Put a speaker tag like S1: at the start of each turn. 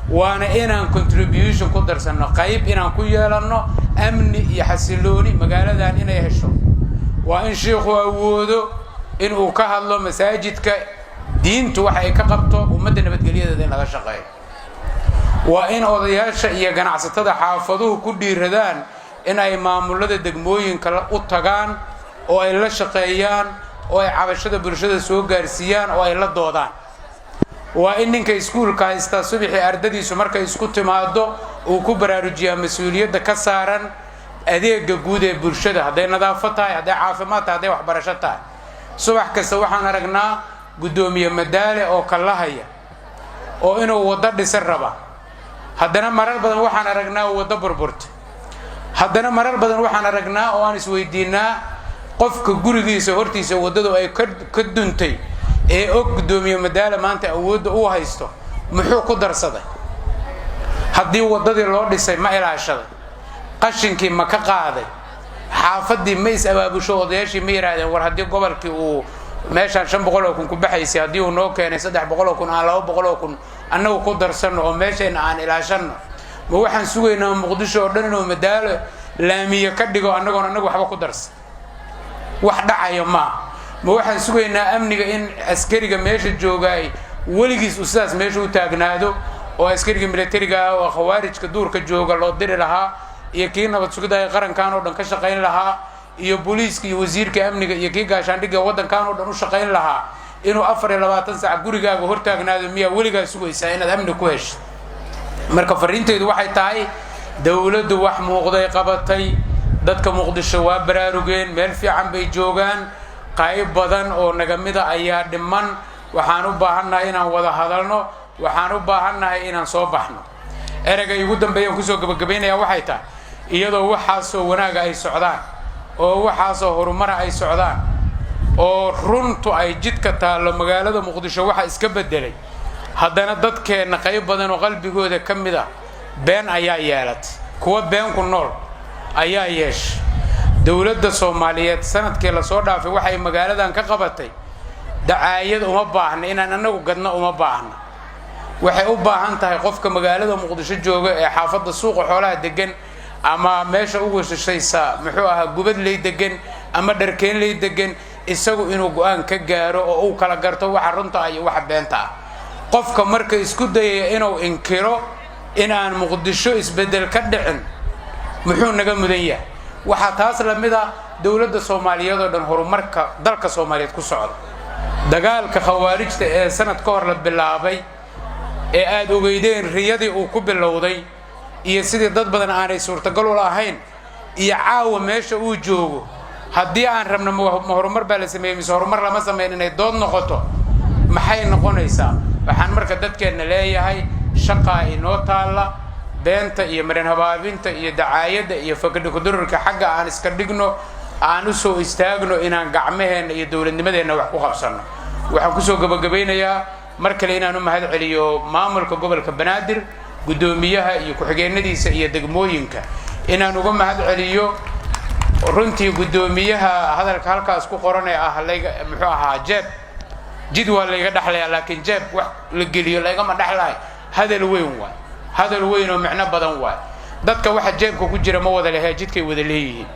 S1: Waana inaan contribution ku darsanno, qayb inaan ku yeelanno amni iyo xasilooni magaaladan inay hesho. Waa in shiikhu awoodo in uu ka hadlo masaajidka diintu waxa ay ka qabto ummadda nabadgelyadeeda in laga shaqeeyo. Waa in odayaasha iyo ganacsatada xaafaduhu ku dhiiradaan in ay maamulada degmooyinka u tagaan oo ay la shaqeeyaan oo ay cabashada bulshada soo gaarsiiyaan oo ay la doodaan. Waa in ninka iskuulka haystaa subaxii ardadiisu markay isku timaado uu ku baraarujiyaa mas-uuliyadda ka saaran adeega guud ee bulshada, hadday nadaafad tahay, hadday caafimaad tahay, hadday waxbarasho tahay. Subax kasta waxaan aragnaa guddoomiye Madaale oo kallahaya oo inuu waddo dhisan raba. Haddana marar badan waxaan aragnaa waddo burburta. Haddana marar badan waxaan aragnaa oo aan isweydiinaa qofka gurigiisa hortiisa waddadu ay ka duntay ee og guddoomiye Madaale maanta awoodda uu haysto, muxuu ku darsaday? Haddii waddadii loo dhisay, ma ilaashaday? Qashinkii ma ka qaaday? Xaafadii ma is abaabusho? Odayaashii ma yidhaahdeen, "War, haddii gobolkii uu meeshaan 500,000 ku baxaysay, haddii uu noo keenay 300,000, aan 200,000 annagu ku darsanno oo meeshayna aan ilaashanno"? Ma waxaan sugaynaa Muqdisho oo dhan inuu Madaalo laamiye ka dhigo annagoon annagu waxba ku darsan? Wax dhacayo maaha. Ma waxaan sugaynaa amniga in askariga meesha joogaay weligiis uu sidaas meesha u taagnaado, oo askariga militariga ah oo khawaarijka duurka jooga loo diri lahaa, iyo kii nabad sugidda ay qarankan oo dhan ka shaqayn lahaa, iyo booliiska iyo wasiirka amniga iyo kii gaashaandhigga waddankan oo dhan u shaqayn lahaa, inuu 24 sac gurigaaga hortaagnaado? Miyaa weligaa sugaysaa inaad amni ku hesho? Marka fariintaydu waxay tahay, dowladdu wax muuqday qabatay. Dadka Muqdisho waa baraarugeen, meel fiican bay joogaan. Qayb badan oo naga mida ayaa dhiman. Waxaan u baahannahay inaan wada hadalno, waxaan u baahannahay inaan soo baxno. Ereyga igu dambeeyaan kusoo gabagabaynaya waxay tahay, iyadoo waxaasoo wanaaga ay socdaan oo waxaasoo horumara ay socdaan oo runtu ay jidka taallo, magaalada Muqdisho waxa iska beddelay, haddana dadkeenna qayb badan oo qalbigooda ka mid ah been ayaa yeelatay. Kuwa been ku nool ayaa yeeshay. Dowladda Soomaaliyeed sanadkii lasoo dhaafay waxay magaaladan ka qabatay dacaayad uma baahna, inaan annagu gadno uma baahna. Waxay u baahan tahay qofka magaalada Muqdisho jooga ee xaafadda Suuqa Xoolaha degan, ama meesha ugu shishaysa, muxuu ahaa, Gubadley degan ama Dharkeenley degan, isagu inuu go-aan ka gaaro oo uu kala garto waxa runta ah iyo waxa beenta ah. Qofka marka isku dayaya inuu inkiro in aan Muqdisho isbeddel ka dhicin, muxuu naga mudan yahay? Waxaa taas la mid ah dowladda Soomaaliyeed oo dhan, horumarka dalka Soomaaliyeed ku socda, dagaalka khawaarijta ee sanad ka hor la bilaabay ee aada ogeydeen riyadii uu ku bilowday iyo sidii dad badan aanay suurtagal u lahayn, iyo caawa meesha uu joogo. Haddii aan rabno ma horumar baa la sameeyey mise horumar lama sameyn inay dood noqoto, maxay noqonaysaa? Waxaan marka dadkeenna leeyahay, shaqaa inoo taalla. Beenta iyo marin habaabinta iyo dacaayadda iyo fakadhikudurarka xagga aan iska dhigno, aan u soo istaagno inaan gacmaheenna iyo dowladnimadeenna wax ku qabsanno. Waxaan kusoo gabagabaynayaa mar kale inaan u mahad celiyo maamulka gobolka Banaadir, guddoomiyaha iyo ku-xigeenadiisa iyo degmooyinka, inaan uga mahad celiyo runtii guddoomiyaha hadalka halkaas ku qoran ee ah layga, muxuu ahaa, jeeb jid waa layga dhexlayaa, laakiin jeeb wax la geliyo laygama dhexlahay. Hadal weyn waay, hadal weyn oo micno badan waay. Dadka waxa jeebka ku jira ma wada lehee, jidkay wada leeyihiin.